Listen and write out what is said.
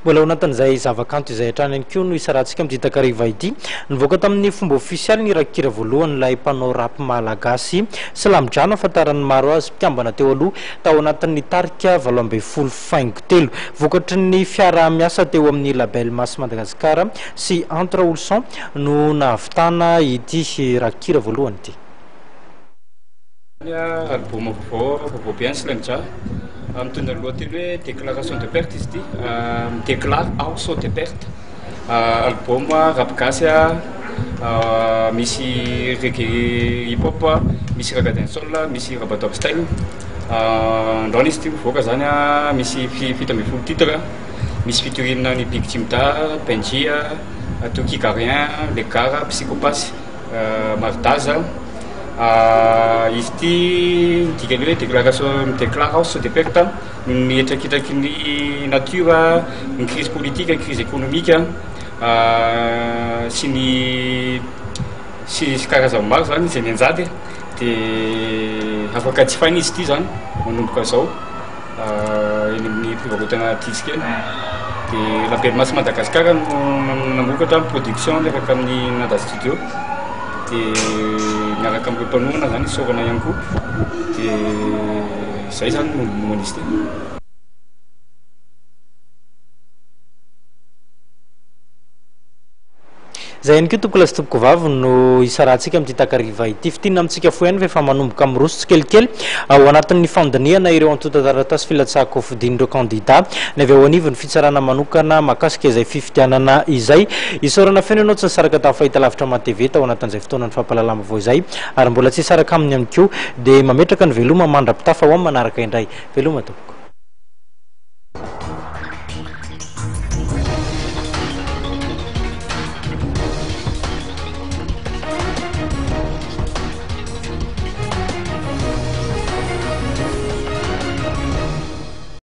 Mbola ao anatin'izay zavakanto izay hatrany ihany koa no isarahantsika amin'ity takariva ity. Nivoaka tamin'ny fomba ofisialy ny rakikira voalohan'ilay mpanao rap malagasy Slam Jah nahafantaran'ny maro azy, mpikambana teo aloha tao anatin'ny tarika 18 faingo telo. Vokatry ny fiaraha-miasa teo amin'ny Label Mass Madagascar sy Entre Olson no nahavitana ity rakikira voalohany ity. Album vaovao, vaovao be an'i Slam Jah. Mitondra ny lohateny hoe Déclaration de perte izy ity. Mi-déclare aho sao de perte. Album rap gasy, misy reggae hip hop, misy ragga dancehall, misy rub-a-dub style. Androany izy ity mivoaka zany, misy 17 titres, misy featuring an'i Big Jimda, Benji, Toky Garien, Le Gara, Psychopass. Maridaza, izy ity dikany hoe déclaration mi-déclare aho sao de perte noho ny hetraketraky ny nature, ny crise politique, ny crise économique sy ny sy sy karazany maro zany izay mianjady de afaka jifaina izy ity zany manomboka zao. Eny amin'ny fivarotana disque eny. Dia Label Mass Madagascar no namokatra ny production miaraka amin'ny Nada Studio. Dia miaraka amin'ireo mpanohana izany isaorana ihany koa. Dia izay izany no momba an'izy ity. Izay ihany koa tompokolahy sy tompokovavy no isarahantsika amin'ity takariva ity. Fintinina amintsika fohy ihany fa efa manomboka miroso tsikelikely ao anatin'ny fandinihana ireo antontan-taratasy filatsahan-kofidin'ireo kandida ny avy ao anivon'ny fitsarana manokana mahakasika izay fifidianana izay. Isaorana feno ianao tsy nisaraka tamin'ny fahitalavitra MATV tao anatin'izay fotoanan'ny fampahalalam-baovao izay ary mbola tsy hisaraka aminy ihany koa dia mametraka ny veloma mandra-pitafa ho amin'ny manaraka indray. Veloma tompoko.